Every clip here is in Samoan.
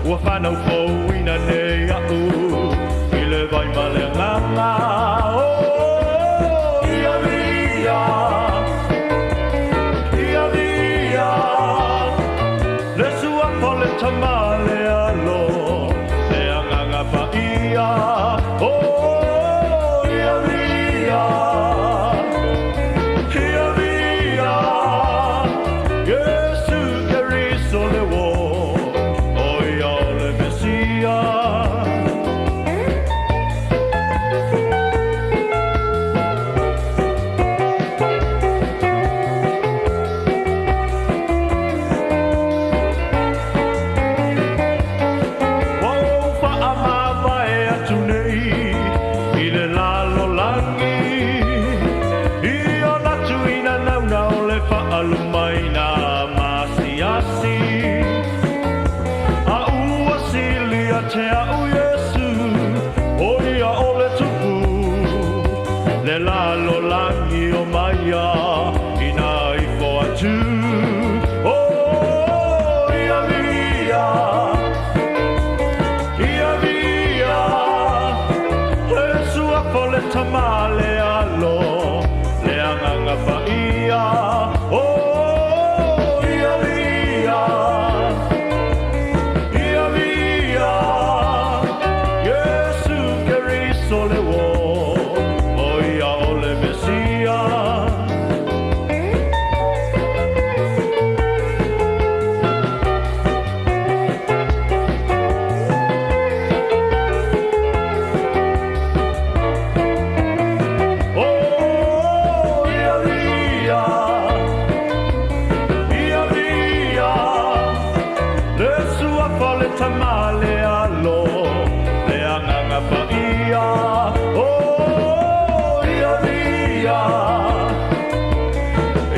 Ua whanau fouina nei a'u i le vai ma le agaga. Oh, ia via, ia via, le suafa o le Tama le Alo, le Agaga Paia. Oh, ia via, ia via, Iesu Keriso le uō, o ia o le Mesia. Ua ou faamavae atu nei i le lalolagi, i ona tuina nauna o le faalumaina maasiasi. A ua sili ia te a'u Iesu, o ia o le Tupu, le lalolagi o maia ina ifo atu. Oh, ia via, ia via, le suafa o le Tama le Alo, le Agaga Paia. Oh, ia via, ia via, Iesu Keriso le uō, o ia o le Mesia. Oh, ia via, ia via, le suafa o le Tama le Alo, le Agaga Paia. Oh, ia via,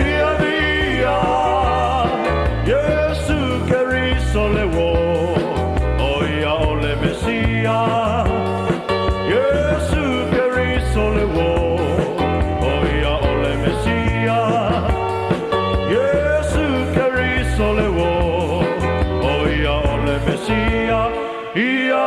ia via, Iesu Keriso le uō, o ia o le Mesia. Iesu Keriso le uō, o ia o le Mesia. Iesu Keriso le uō, o ia o le Mesia. Ia